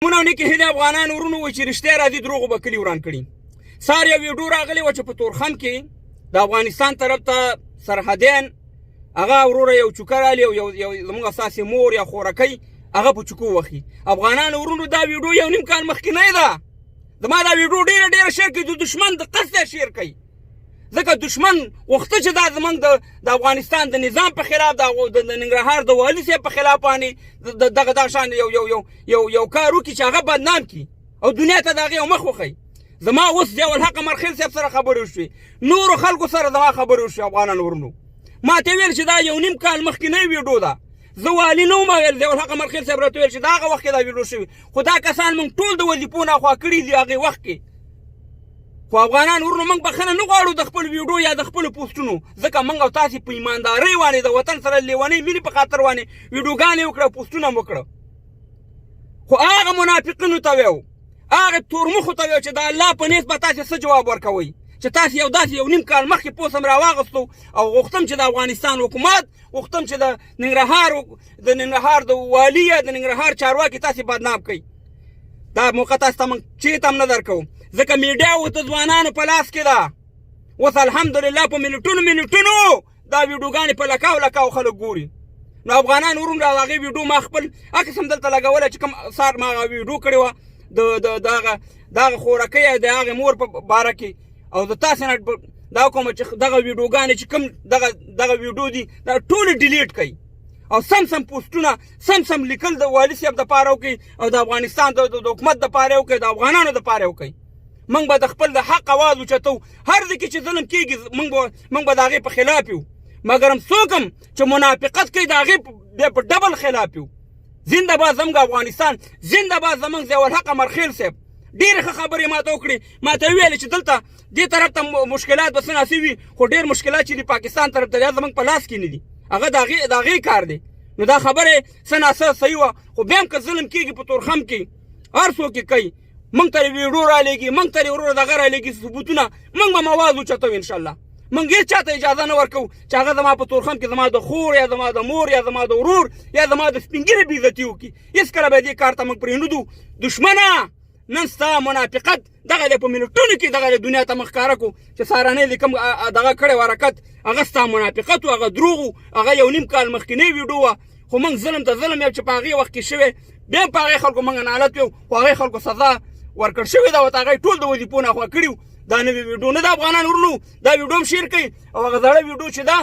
مونږ نه کې هیله افغانان ورونو و چې رښتیا راځي دروغ به کلی وران کړي. سار یو ویډیو راغلی و چې په تورخم کې د افغانستان طرف ته سرحدین هغه وروره یو چوکه رالی او یو یو زموږ اساسي مور یا خورکۍ هغه په چوکو وخی. افغانان ورونو دا ویډیو یو نیم کال مخکې نه ده، زما دا ویډیو ډیره ډیره شیر کوي، د دشمن د قصده شیر کوي، ځکه دشمن غوښته چې دا زمونږ د افغانستان د نظام په خلاف، د ننګرهار د والي صاحب په خلاف باندې دغه دغه شان یو یو یو یو یو کار وکړي چې هغه بدنام کړي او دنیا ته د هغې یو مخ وښیي. زما اوس ضیاءالحق امرخېل صاحب سره خبرې وشوې، نورو خلکو سره زما خبرې وشوې. افغانانو ورونو ما ته ویل چې دا یو نیم کال مخکې نوې ویډیو ده، زه والي نه وم، ویل ضیاءالحق امرخېل صاحب راته ویل چې دا هغه وخت کې دا ویډیو شوې، خو دا کسان موږ ټول د وظیفو نه خوا کړي دي هغې وخت کې. خو افغانان ورونو موږ بخښنه نه غواړو د خپل ویډیو یا د خپلو پوسټونو، ځکه موږ او تاسې په ایماندارۍ باندې د وطن سره لیونۍ مینې په خاطر باندې ویډیوګانې وکړه، پوسټونه مو وکړه. خو هغه منافقینو ته ویو، هغه تورمخو ته ویو چې د الله په نیت به تاسې څه جواب ورکوئ چې تاسې یو داسې یو نیم کال مخکې پوسټ هم راواغستو او غوښتم چې د افغانستان حکومت، غوښتم چې د ننګرهار د والي یا د ننګرهار چارواکي تاسې بدنام کړئ. دا موقع تاسو ته موږ چېرته هم نه درکوو، ځکه میډیا اوس د ځوانانو په لاس کې ده. اوس الحمدلله په منټونو منټونو دا ویډیوګانې په لکاو لکاو خلک ګوري. نو افغانان ورونو هغې ویډیو ما خپل عکس هم دلته لګولی چې کوم سار ما هغه ویډیو کړې وه د د د هغه د هغه خورکۍ د هغې مور په باره کې. او د تاسې نه دا کوم چې دغه ویډیوګانې چې کوم دغه دغه ویډیو دي دا ټولې ډیلیټ کړئ او سم سم پوسټونه سم سم لیکل د والي صاحب دپاره وکړئ او د افغانستان د حکومت دپاره وکړئ، د افغانانو دپاره وکړئ. موږ به د خپل د حق اواز اوچتو، هر ځای کې چې ظلم کېږي موږ به د هغې په خلاف یو، مګر هم څوک هم چې منافقت کوي د هغې بیا په ډبل خلاف یو. زنده باد زموږ افغانستان، زنده باد زموږ ضیاءالحق امرخېل صاحب. ډېرې ښه خبرې ما ته وکړې، ما ته وویل چې دلته دې طرف ته مشکلات به څه ناڅه وي، خو ډېر مشکلات چې دي پاکستان طرف ته زموږ په لاس کې نه دي، هغه د هغې کار دی. نو دا خبره څه ناڅه صحیح وه، خو بیا هم که ظلم کېږي په تورخم کې هر څوک یې کوي، موږ ته ویډیو رالیږي، موږ ته وروره دغه رالیږي ثبوتونه، موږ به مواز اوچتوو انشاءالله. موږ هېڅ چا ته اجازه نه ورکوو چې هغه زما په تورخم کې زما د خور یا زما د مور یا زما د ورور یا زما د سپینږیري بېعزتي وکړي. هېڅکله به دې کار ته موږ پرېنږدو. دښمنه نن ستا منافقت دغه دی په منټونو کې دغه دی دنیا ته مخ ښکاره کړو چې سارنۍ دې کوم دغه کړی حرکت، هغه ستا منافقت و، هغه دروغ و، هغه یو نیم کال مخکینۍ ویډیو وه. خو موږ ظلم ته ظلم یو چې په هغې وخت کې شوی، بیا هم په هغې خلکو موږ نالت یو، خو هغې خلکو سزا ورکړ شوې ده، ورته هغې ټول د وظیفو نه خوا کړي. دا نوې ویډیو نه ده افغانان ورونو، دا ویډیو هم شیر کړئ او هغه زړه ویډیو چې ده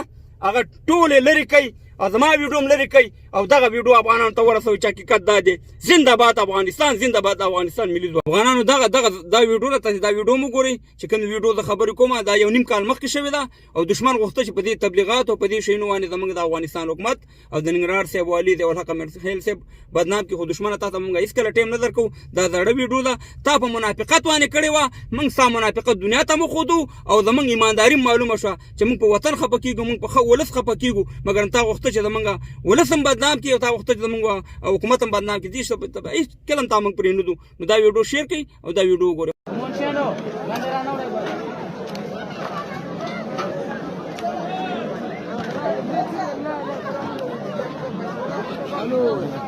هغه ټولې لرې کړئ او زما ویډیو هم لرې کړئ او دغه ویډیو افغانانو ته ورسوئ چې حقیقت دا دی. زنده باد افغانستان، زنده باد افغانستان ملي ځواک. افغانانو دغه دغه دا ویډیو ده، تاسې دا ویډیو هم وګورئ چې کوم ویډیو زه خبرې کوم، دا یو نیم کال مخکې شوې ده او دښمن غوښته چې په دې تبلیغاتو په دې شیونو باندې زموږ د افغانستان حکومت او د ننګرهار صاحب والي ضیاءالحق امرخېل صاحب بدنام کړي. خو دښمنه تا ته موږ هېڅکله ټایم نه درکوو. دا زړه ویډیو ده، تا په منافقت باندې کړې وه، موږ ستا منافقت دنیا ته وښودو او زموږ ایمانداري معلومه شوه چې موږ په وطن خفه کېږو، موږ په ښه ولس خفه کېږو، مګر تا غوښته چې زموږ ولس هم بدنام کړي او تا غوښته چې زموږ حکومت هم بدنام کړي. دې هېڅ کله هم تا موږ پرېنږدو. نو دا ویډیو شیر کړئ او دا ویډیو وګورئ. Hello.